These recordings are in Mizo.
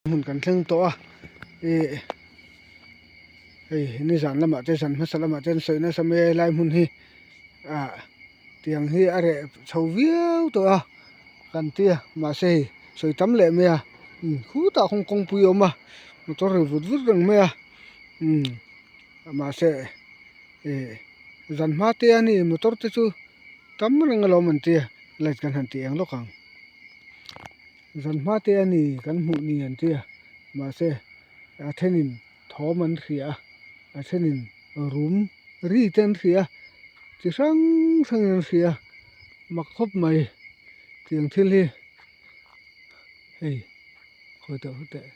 Hmun kan thleng tawh a ih hei nizan lamah te zan hmasa lamah te an sawi nasa mai a helai hmun hi ah tiang hi a reh chho viau tawh a kan tia mahse hei sawi tam leh mai a khutah kawng kawngpui a awm a motor ri vut vut reng mai a umm mahse ih zan hma te a ni motor te chu tam reng alawm an tia light kan han tih eng lawk ang. Zan hma te a ni kan hmuh ni an tia mahse a thenin thawm an hria a a thenin rum ri te an hria a chi hrang hrangin an hria a mak khawp mai tiang thil hi hei khawi teh khawi teh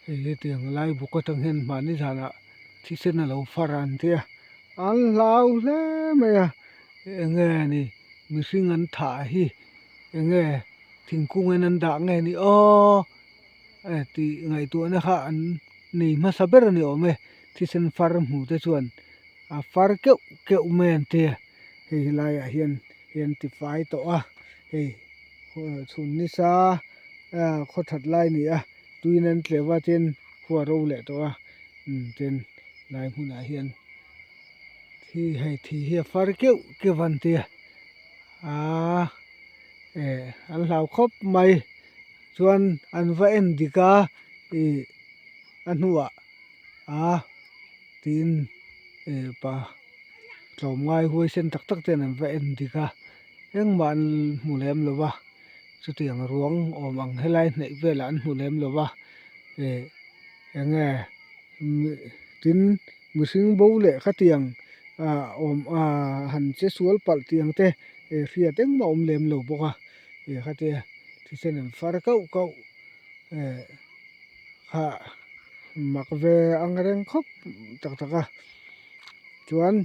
hei hetiang lai buk atang hian mahni zanah thisen a lo far an tia an hlau hle mai a enge ni mihring an thah hi. Enge thingkung in an dah nge ni aw tih ngaihtuahna kha an nei hmasa ber a ni awm e thisen far hmu te chuan a far keuh keuh mai an tia hei helaiah hian hei an ti fai tawh a hei chhun nisa khaw that lai a ni a tuin an tleuh a tin khua ro leh tawh a tin lai hmunah hian thi hei thi hi a far keuh keuh an tia. Aaa eh an hlau khawp mai chuan an va en dik a ih a hnuah a tiin eh pa tlawmngai huaisen tak tak ten an va en dik a engmah an hmu lem lo va chutiang ruang awm ang helai hnaih velah an hmu lem lo va eh enge tin. Mihring bo leh khatiang ah awm ah han che sual palh tiang te eh hriat engmah a awm lem lo bawk a eh khatia thisen an far kauh kauh eh kha mak ve ang reng khawp tak tak a chuan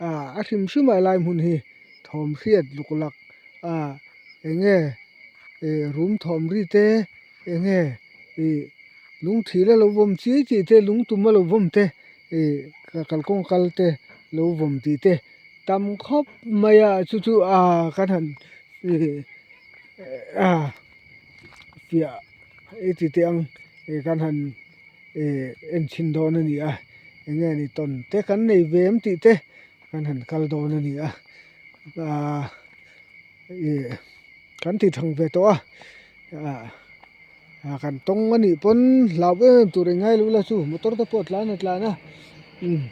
ah a hrim hrim a helai hmun hi thawm hriat luk lak ah eng nge eh rum thawm ri te eng nge ih. Lungthil a lo vawm chiai tih te lungtum a lo vawm te ih kalkawng kal te lo vawm tih te tam khawp mai a chu chu ah kan han ih ah fiah i ti teh ang ih kan han ih en chhin dawn a ni a eng nge ni tawn te kan nei ve em tih te kan han kal dawn a ni a ah ih kan ti thang ve tawh a ah. Ah kan tawng a nih pawn hlau em em tur eng ngai lo la chu motor te pawh a tlan a tlan a umm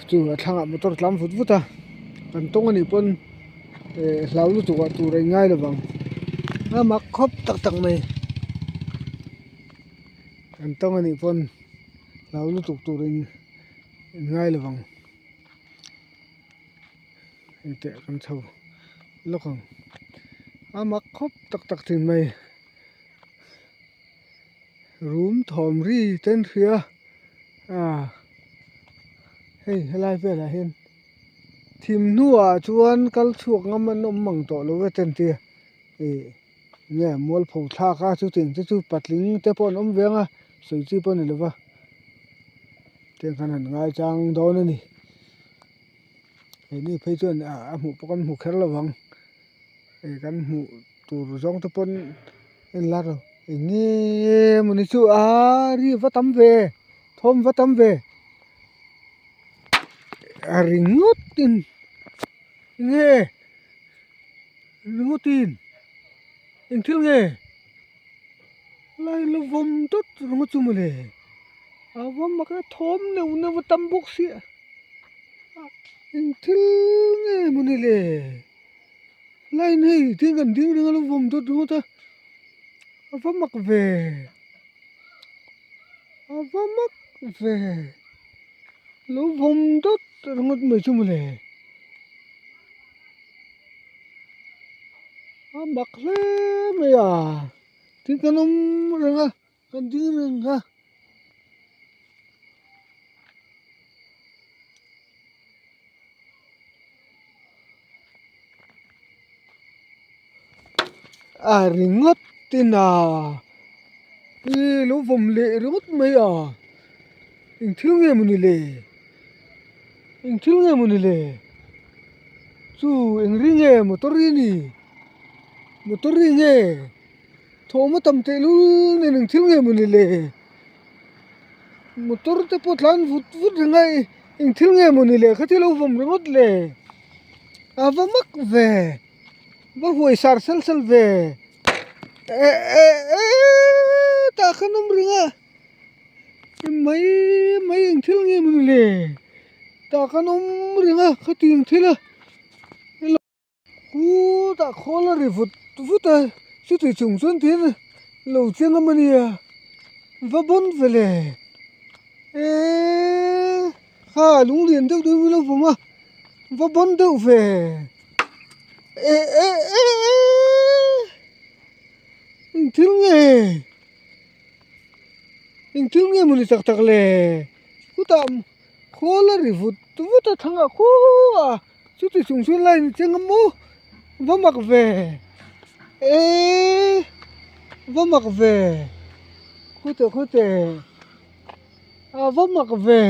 chu a thlangah motor a tlan vut vut a kan tawng a nih pawn eh hlau lutuk ah tur eng ngai lo vang a mak khawp tak tak mai kan tawng a nih pawn hlau lutuk tur eng ngai lo vang. Hei teh kan chho lawk ang a mak khawp tak tak thin mai rum thawm ri te an hria a hei helai velah hian thim hnuah chuan kal chhuak ngam an awm mang tawh lo e te an tia ih nge mualpho thlak a chutiang te chu patling te pawh an awm ve ang a sawi chi pawh a ni lo va tiang khan an ngaichang dawn a ni. Keini phei chuan a hmuh pawh kan hmu kher lo vang ih kan hmuh tur zawng te pawn en lar lo eng nge mawni chu aa ri va tam ve thawm va tam ve a ringawt in nge ringawt in eng thil nge lai la vawm dawt ringawt chu mawle a va mak e thawm neuh neuh a tam bawk sia. Eng thil nge maw ni le line hei thil kan ding reng a lo vawm dawt ringawt a a va mak ve a va mak ve lo vawm dawt ringawt mai chu maw le a mak hle mai a thil kan awm reng a kan ding reng a. A ringawt in a ih lo vawm leh ringawt mai a eng thil nge mawni le eng thil nge mawni le chu eng ri nge motor ri a ni motor ri nge. Thawm a tam tehlul nen eng thil nge mawni le? Motor te pawh tlan vut vut reng a eng thil nge mawni le kha thil lo vawm ringawt le? A va mak ve va huai sar sal sal ve eh eh eh tah khan awm reng a mai mai eng thil nge mawni le? Tah khan awm reng a khatiang thil a. Khutah khawl a ri vut vut a, chuti chung chuan tiin lo cheng a nia, va bawn ve le eee kha lunglian deuh deuh in lo vawm a, va bawn deuh ve eh eh eh eh eng thil nge eng thil nge mawni tak tak le khutah khawl a ri vut vut a thlang ah khuaa. Chuti chung chuan line cheng a maw va mak ve eee va mak ve khute khute a va mak ve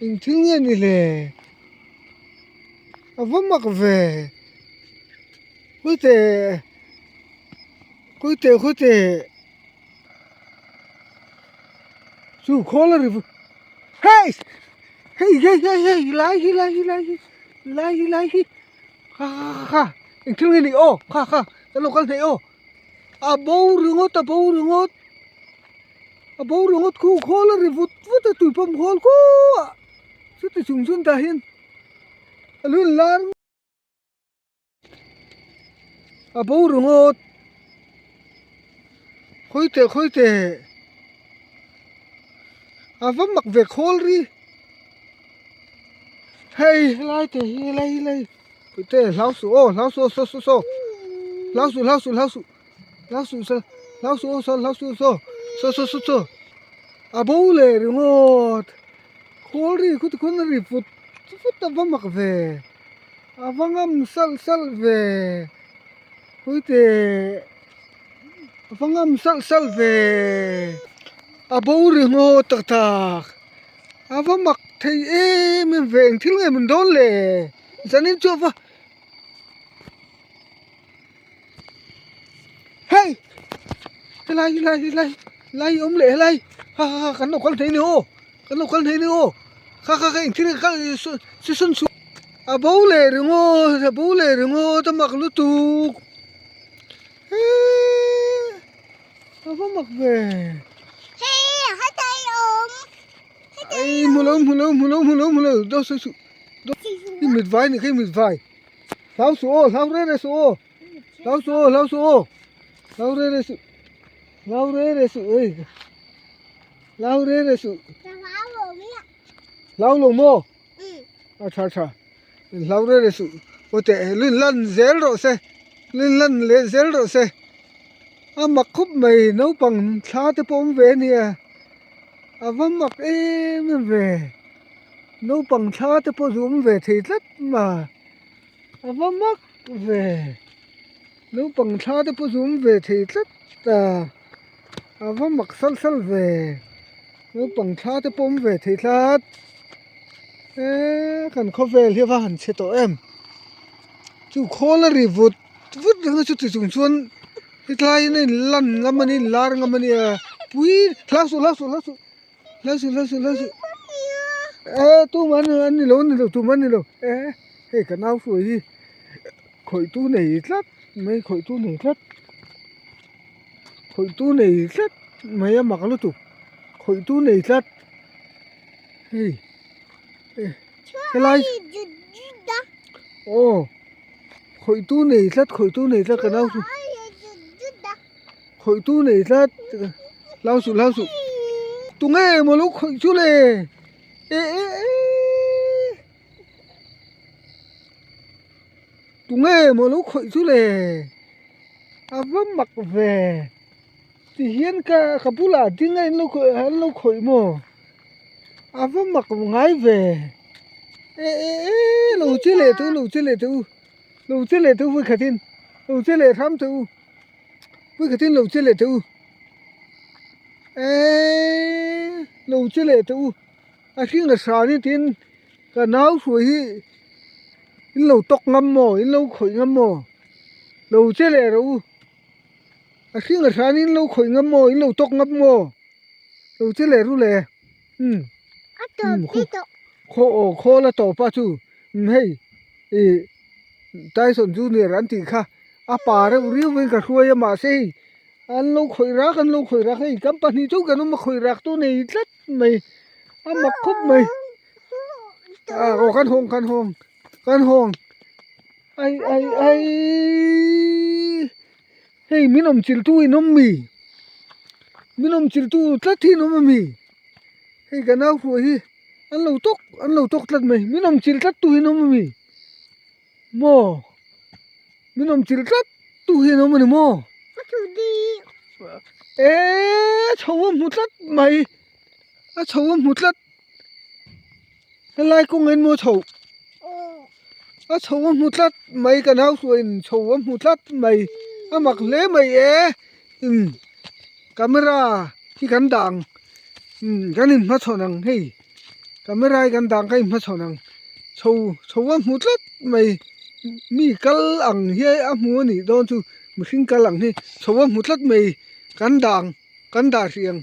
eng thil nge ni le a va mak ve khute khute khute chu khawl a ri hei. Hei hei hei hei lai hi lai hi lai hi lai hi lai hi kha kha kha kha eng thil nge ni aw kha kha kan lo kal hnaih aw a bo ringawt a bo ringawt a bo ringawt khu khawl a ri vut vut a tui pawm khawl khuah chuti chung chuan tah hian a lo inlar A bo ringawt khawi teh khawi teh a va mak ve khawl ri hei helai te hi helai helai te hlau suh aw hlau suh aw saw saw saw hlau suh hlau suh hlau suh hlau suh saw hlau suh aw saw hlau suh saw saw saw saw saw a bo leh ringawt khawl ri khuti khawn a ri vut vut a va mak ve. A va ngam salh salh ve puite a va ngam salh salh ve a bo ri ngaw tak tak a va mak thei em em ve eng thil nge min dawn le zanin chu a va hei helai helai helai helai awm leh helai ha ha ha kan lo kal thei ni aw. Kan lo kal hneh ni aw kha kha kha engthil nge kal season chhung a bo leh ringawt a bo leh ringawt a mak lutuk eee a va mak ve hei hetai awm ei hmu lo hmu lo hmu lo hmu lo hmu lo daw sawi suh i mit vai nih kha i mit vai hlau suh aw hlau reng reng suh aw hlau suh aw hlau suh aw hlau reng reng suh hlau reng reng suh ei. Hlau reng reng suh. Hlau lo maw? A tha tha. Hlau reng reng suh. Aw teh lin lan zel rawh se. Lin lan leh zel rawh se. A mak khup mai naupang thla te pawh awm ve a nia. A va mak em em ve. Naupang thla te pawh zu awm ve thei tlat ma. A va mak ve. Naupang thla te pawh zu awm ve thei tlat a. A va mak sal sal ve naupang thla te pawh awm ve thei tlat eee kan khawvel hi a va han chhe tawh em chu khawl a ri vut vut reng a chuti chung chuan hetlai in a in lan ngam a ni a in lar ngam a nia pui hlau suh hlau suh hlau suh hlau suh hlau suh hlau suh eee tumah an ni lo an ni lo tumah an ni lo eee hei ka nau hruai hi khawih tu nei tlat mai khawih tu nei tlat. Khawih tu nei tlat mai a mak lutuk khawih tu nei tlat hei helai aw khawih tu nei tlat khawih tu nei tlat ka nau chu khawih tu nei tlat hlau suh hlau suh tunge maw lo khawih chu le eh eh eh. Tunge maw lo khawih chu le a va mak ve ti hian ka ka bulah ding a in lo khawih an lo khawih maw a va mak ngai ve eh eh eh lo che leh teh u lo che leh teh u lo che leh teh u vawikhat in lo che leh hram teh u vawikhat in lo che leh teh u eeee lo che leh teh u a hring a hran hi tin ka nau hruai hi. In lo tawk ngam maw? In lo khawih ngam maw? Lo che leh rawh u. A hring a hran in lo khawih ngam maw in lo tawk ngam maw lo che leh ru le umm A tawp ti tawh. Khaw aw khawl a tawp a chu umm hei ih Tyson Junior an tih kha a pa reuh riau in ka hruai a mahse hei an lo khawih rak an lo khawih rak hei kan pahnih chu kan awm a khawih rak tu nei tlat mai a mak khawp mai ah aw kan hawng kan hawng kan hawng ai ai ai hei min awm chilh tu in awm mi min awm chilh tu tlat hi in awm ami hei ka nau hruai hi an lo tawk an lo tawk tlat mai min awm chilh tlat tu hi an awm ami maw min awm chilh tlat tu hi an awm ani maw eee chho a hmu tlat mai a chho a hmu tlat helai kawng engmaw chho a chho a hmu tlat mai ka nau hruaiin chho a hmu tlat mai a mak hle mai e umm camera hi kan dah ang umm kan inhmachhawn ang hei camera hi kan dah ang ka inhmachhawn ang chho chho a hmu tlat mai mi kal ang hi a hmu a nih dawn chu mihring kal ang hi chho a hmu tlat mai kan dah ang kan dah hrih ang.